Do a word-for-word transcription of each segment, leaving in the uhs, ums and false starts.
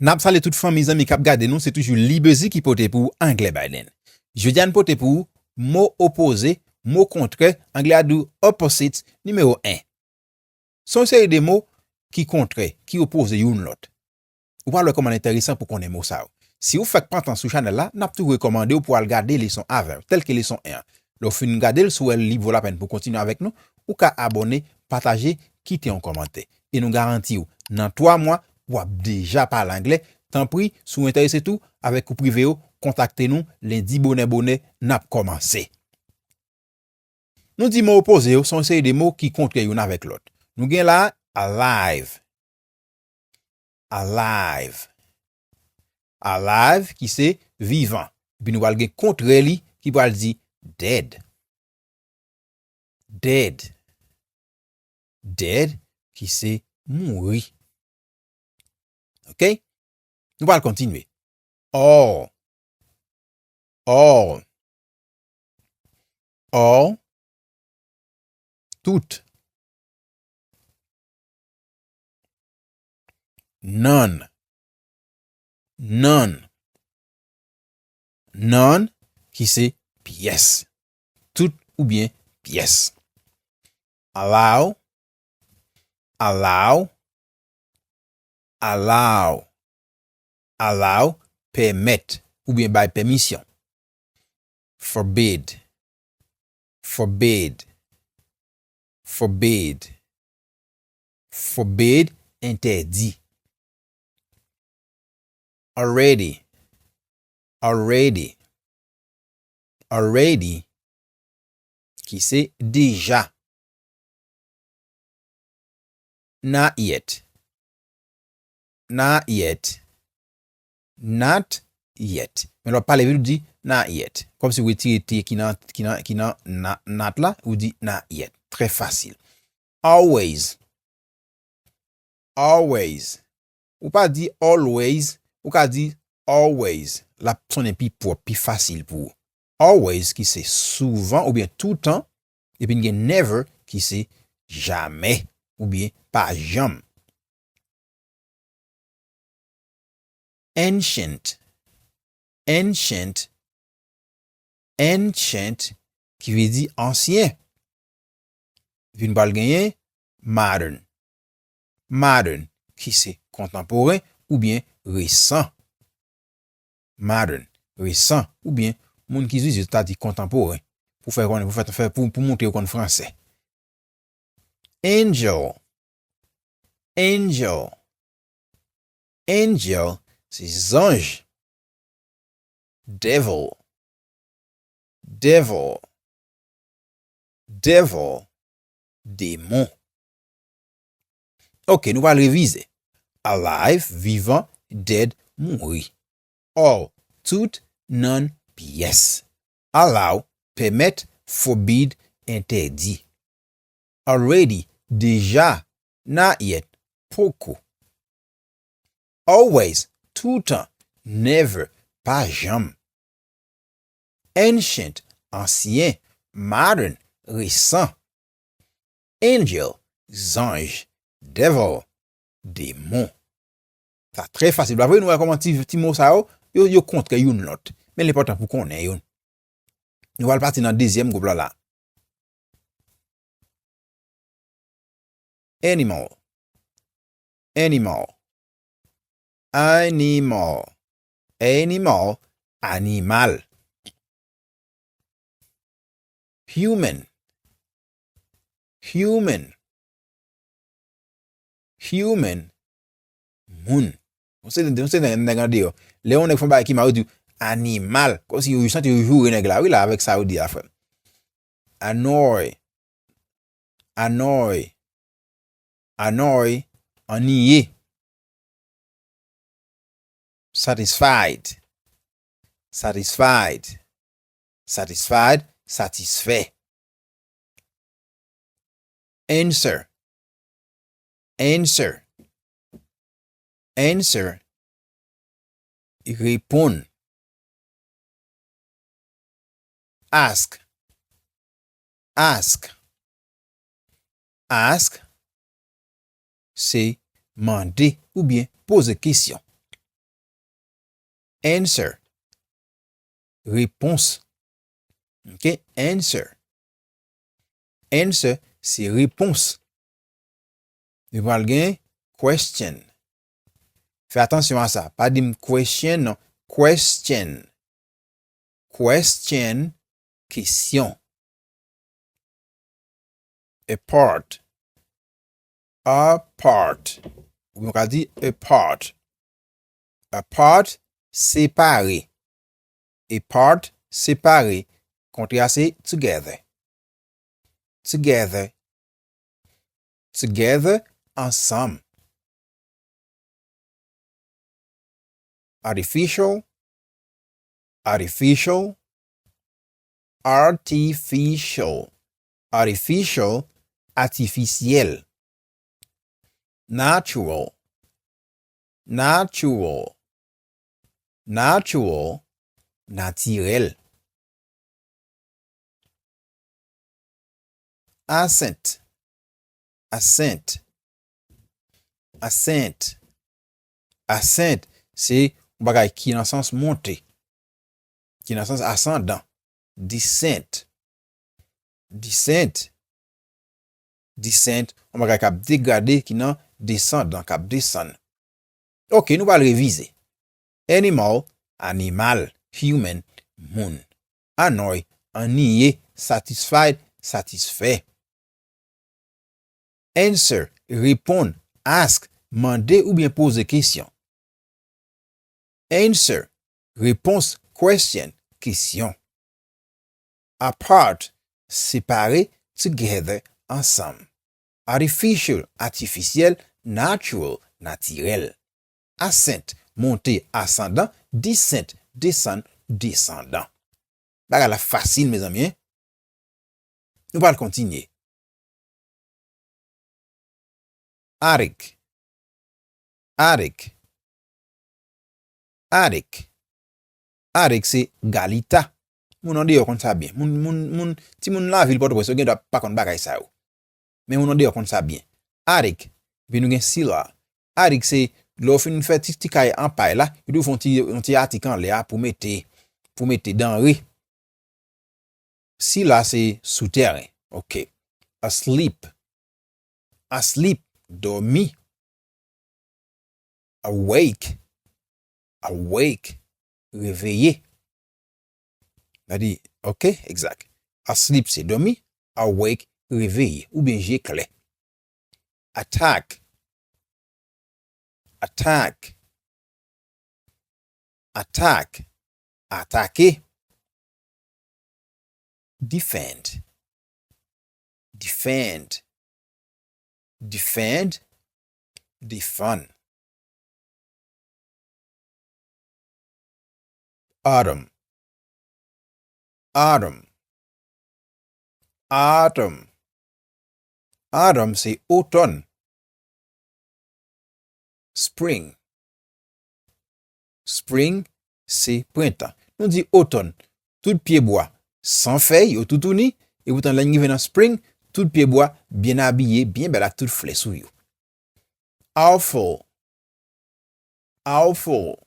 N ap salye tout fanmi, zanmi k ap gade nou, se toujou Libezi ki pote pou ou Anglè Biden. Jodi a n pote pou ou mo opoze, mo kontrè, anglè a di w opposites, nimewo en. Se yon seri de mo ki kontrè, ki opoze youn lòt. Ou pral wè kòman l enteresan pou konnen mo sa yo. Si w fèk pran tan sou chanèl la, n ap toujou rekòmande w pou w al gade leson avè m, tèlke leson en an. Lè w fin gade l, si w wè li vo lapèn pou w kontinye avèk nou, ou ka abòne, pataje, kite yon kòmantè. E nou garanti w, nan twa mwa, w ap deja pale anglè. Tanpri, si w enterese tou, avèk gwoup prive yo, kontakte nou, lendi bonè bonè, n ap kòmanse. Nou di mo opoze yo se yon seri de mo ki kontrè youn avèk lòt. Nou gen la alive. Alive. Alive ki se vivan. Epi nou pral gen kontrè li ki pral di dead. Dead. Dead ki se mouri. Ok? Nou pral kontinye. All. All. All. Tout. None. None. None ki se pyès. Tout oubyen pyès. Allow. Allow. Allow. Allow, pèmèt oubyen bay pèmisyon. Forbid. Forbid. Forbid. Forbid, entèdi. Already. Already. Already ki se deja. Not yet. Not yet. Not yet. Men lè w ap pale vit, ou di not yet. Kòmsi w retire T ki nan, ki nan, ki nan na-, not la, ou di not yet. Trè fasil. Always. Always. Ou pa di always, ou ka di always. L ap sonnen pi pwòp, pi fasil pou ou. Always ki se souvan oubyen toutan, epi n gen never ki se jamè oubyen pa janm. Ancient. Ancient. Ancient ki vle di ansyen. Epi n pral genyen modern. Modern ki se kontanporen oubyen resan. Modern, resan, oubyen moun ki zizi, sètadi kontanporen. Pou fè konnen, pou fè, fè, pou, pou montre yo konn fransè. Angel. Angel. Angel, se zanj. Devil. Devil. Devil, demon. Ok, nou pral revize. Alive, vivan, dead, mouri. All, tout, none, pyès. Allow, pèmèt, forbid, entèdi. Already, deja, not yet, poko. Always, toutan, never, pa janm. Ancient, ansyen, modern, resan. Angel, zanj, devil, demon. Sa trè fasil. Apre nou wè kòman ti, ti mo sa yo, yo, yo kontrè youn lòt. Men l enpòtan pou konnen yo. Nou pral pati nan dezyèm gwoup la la. Animal. Animal. Animal. Animal. Animal. Human. Human. Human. Moun. Yon se, yon se nèg, nèg andeyò. Lè yon nèg fè yon bagay ki mal, yo di animal. Kòmsi yo santi yo joure nèg la, wi, la, avèk sa yo di a, frè m. Annoy. Annoy. Annoy, anniye. Satisfied. Satisfied. Satisfied, satisfè. Answer. Answer. Answer. Reponn. Ask. Ask. Ask se mande oubyen poze kesyon. Answer. Repons. Ok? Answer. Answer, se repons. Nou pral gen question. Fè atansyon a sa. Pa di m question, non. Question. Question, kesyon. Apart. Apart. Oubyen ou ka di apart. Apart, separe. Apart, separe. Kontrè a se together. Together. Together, ansanm. Artificial, artificial, artificial, artificial, atifisyèl. Natural, natural, natural, natirèl. Assent, assent, assent, assent, se yon bagay ki nan sans monte, ki nan sans asandan. Descent, descent, descent, yon bagay k ap degrade, ki nan desandan, k ap desann. Ok, nou pral revize. Animal, animal, human, moun. Annoy, anniye, satisfied, satisfè. Answer, reponn, ask, mande oubyen poze kesyon. Answer, repons, question, kesyon. Apart, separe, together, ansanm. Artificial, atifisyèl, natural, natirèl. Ascent, monte, asandan, descent, desann, desandan. Bagay la fasil, mezanmi, en. Nou pral kontinye. Attic. Attic. Attic. Attic se galita. Moun andeyò konn sa byen. Moun, moun, moun, timoun lavil Pòtoprens yo gen dwa pa konn bagay sa yo. Men moun andeyò konn sa byen. Attic. Epi nou gen sila. Attic se lè w fin fè ti, ti kay an pay la, yo tou fè yon ti, yon ti atik anlè a pou mete, pou mete danre. Sila se soutèren. Ok. Asleep. Asleep, dòmi. Awake. Awake, reveye. Sa di, ok, egzak. Asleep se dòmi, awake, reveye, oubyen je klè. Attack. Attack. Attack. Atake. Defend. Defend. Defend. Defann. Autumn. Autumn. Autumn. Autumn se otòn. Spring. Spring se prentan. Nou di otòn, tout pyebwa san fèy, yo toutouni, epoutan lè n rive nan spring, tout pyebwa byen abiye, byen bèl ak tout flè sou yo. Awful. Awful.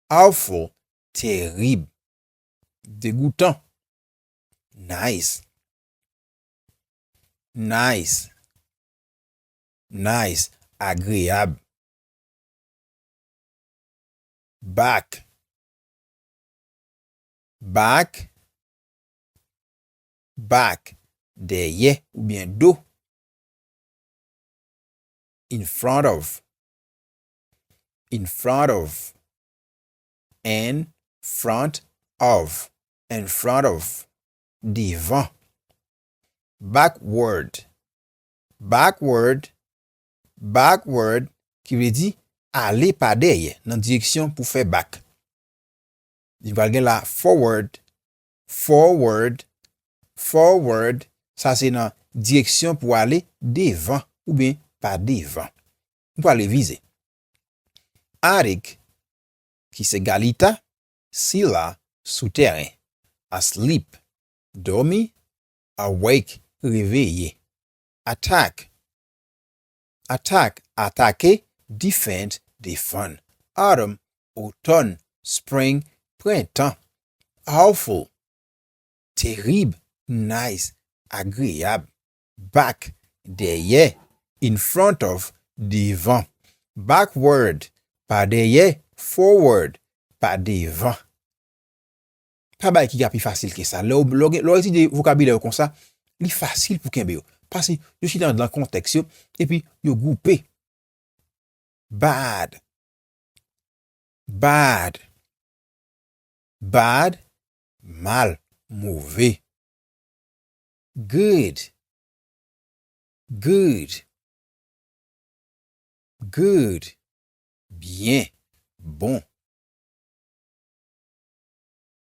Awful, terib, degoutan. Nice. Nice. Nice, agreyab. Back. Back. Back, dèyè oubyen do. In front of. In front of. In front of. In front of. Devan. Backward. Backward. Backward, ki vle di ale pa dèyè, nan direksyon pou fè back. Li pral gen la forward, forward, forward, sa se nan direksyon pou ale devan oubyen pa devan. Nou pral revize. Attic, ki se galita, sila, soutèren. Asleep, dòmi, awake, reveye. Attack, attack, atake, defend, defann. Autumn, otòn, spring, prentan. Awful, terib. Nice, agreyab. Back, dèyè. In front of, devan. Backward, pa dèyè. Forward, pa devan. Pa bagay ki ka pi fasil ke sa. Lè w, lè w gen, lè w etidye vokabilè yo konsa, li fasil pou kenbe yo. Paske yo chita nan kontèks yo, epi yo gwoupe. Bad. Bad. Bad, mal, move. Good. Good. Good. Byen, bon.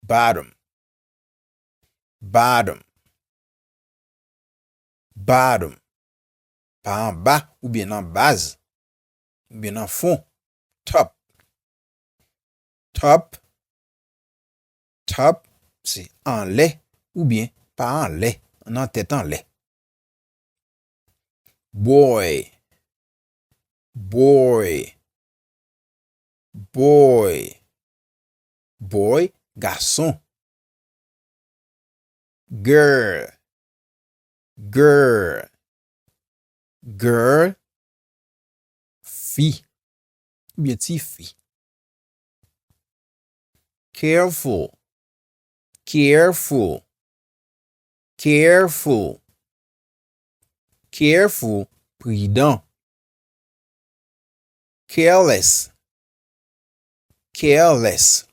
Bottom. Bottom. Bottom. Pa anba oubyen nan baz, oubyen nan fon. Top. Top. Top se anlè oubyen pa anlè, nan tèt anlè. Boy. Boy. Boy. Boy, gason. Girl. Girl. Girl, fi. Oubyen tifi. Careful. Careful. Careful. Careful, pridan. Careless. Careless.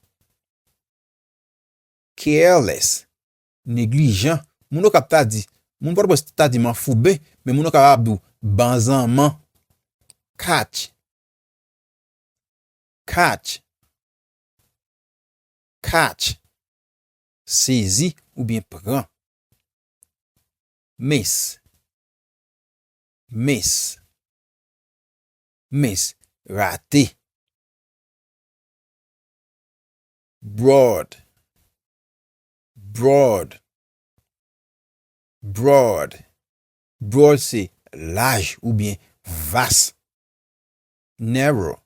Careless, neglijan. Moun yo kab ta di, moun Pòtoprens ta di manfouben, men moun yo kapab di w banzanman. Catch. Catch. Catch. Sezi oubyen pran. Miss. Miss. Miss, rate. Broad. Broad. Broad. Broad se laj oubyen vas. Narrow.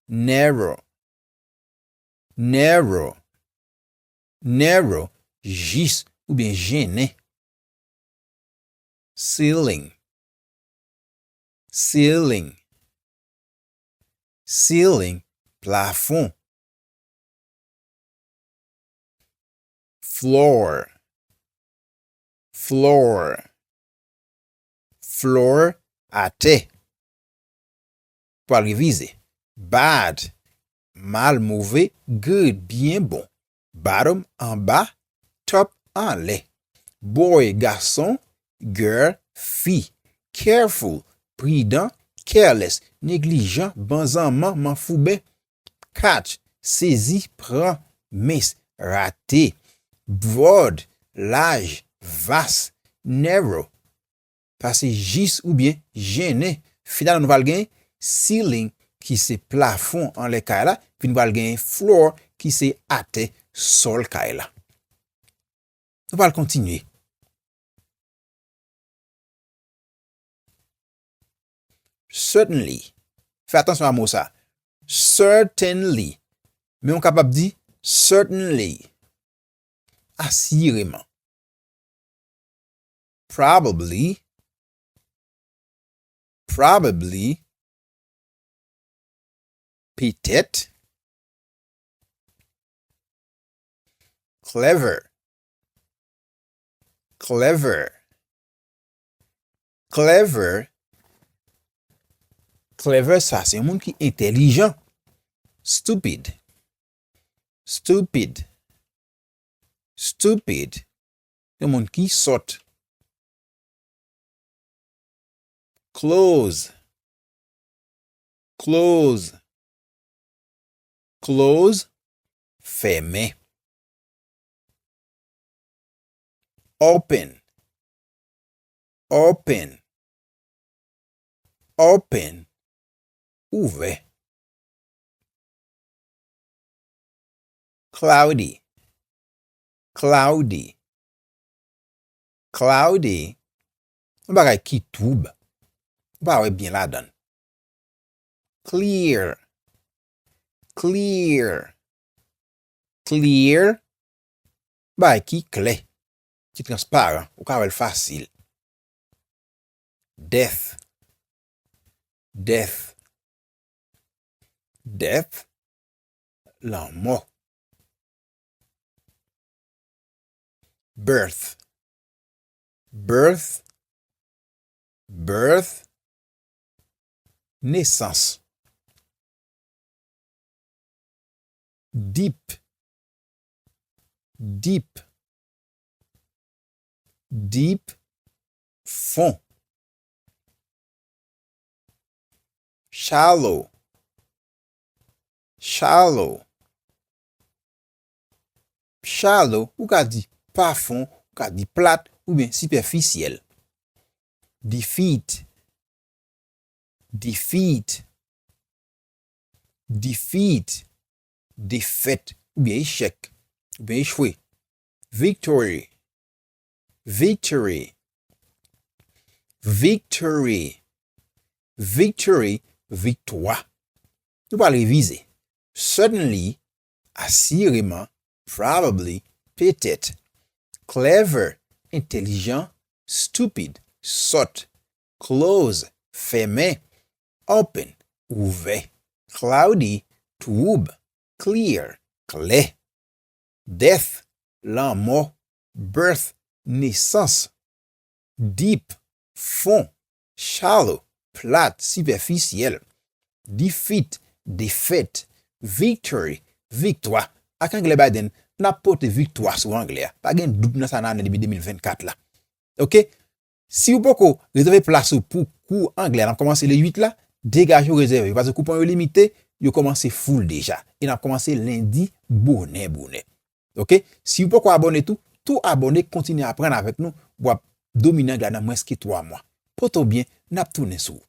Narrow. Narrow. Narrow, jis oubyen jennen. Ceiling. Ceiling. Ceiling, plafon. Floor. Floor. Floor, atè. Pral revize. Bad, mal, move. Good, byen, bon. Bottom, anba. Top, anlè. Boy, gason. Girl, fi. Careful, pridan. Careless, neglijan, banzanman, manfouben. Catch, sezi, pran. Miss, rate. Broad, laj, vas. Narrow, pase jis oubyen jennen. Finalman, nou pral gen ceiling, ki se plafon anlè kay la, epi nou pral gen floor, ki se atè, sòl kay la. Nou pral kontinye. Certainly. Fè atansyon a mo sa. Certainly. Men w kapab di certainly. Asireman. Probably. Probably. Petèt. Clever. Clever. Clever. Clever, sa se yon moun ki entèlijan. Stupid. Stupid. Stupid. Yon moun ki sòt. Close. Close. Close, fèmen. Open. Open. Open, ouvè. Cloudy. Cloudy. Cloudy, yon bagay ki twoub. Ou pa wè byen ladan l. Clear. Clear. Clear. Bagay ki klè, ki transparan, ou ka wè l fasil. Death. Death. Death. Lanmò. Birth. Birth. Birth. Nesans. Deep. Deep. Deep. Fon. Shallow. Shallow. Shallow, ou ka di pa fon, ou ka di plat, oubyen sipèfisyèl. Defeat. Defeat. Defeat. Defèt, oubyen echèk, oubyen echwe. Victory. Victory. Victory. Victory, viktwa. Nou pral revize. Suddenly, asireman, probably, petèt. Clever, entèlijan, stupid, sòt. Close, fèmen. Open, ouvè. Cloudy, twoub. Clear, klè. Death, lanmò. Birth, nesans. Deep, fon. Shallow, plat, sipèfisyèl. Defeat, defèt. Victory, viktwa. Ak anglè Biden, n ap pote viktwa sou anglè a. Pa gen dout nan sa nan ane depi de mil vennkat la. Oke? Si w poko rezève plas ou pou kou anglè a, n ap kòmanse le uit la, degaje w rezève yo, paske koupon yo limite, yo kòmanse full deja. E n ap kòmanse lendi bonè bonè. Oke? Si w poko abòne tou, tou abòne, kontinye aprann avèk nou, w ap domine anglè a nan mwens ke twa mwa. Pote w byen, n ap tounen sou ou.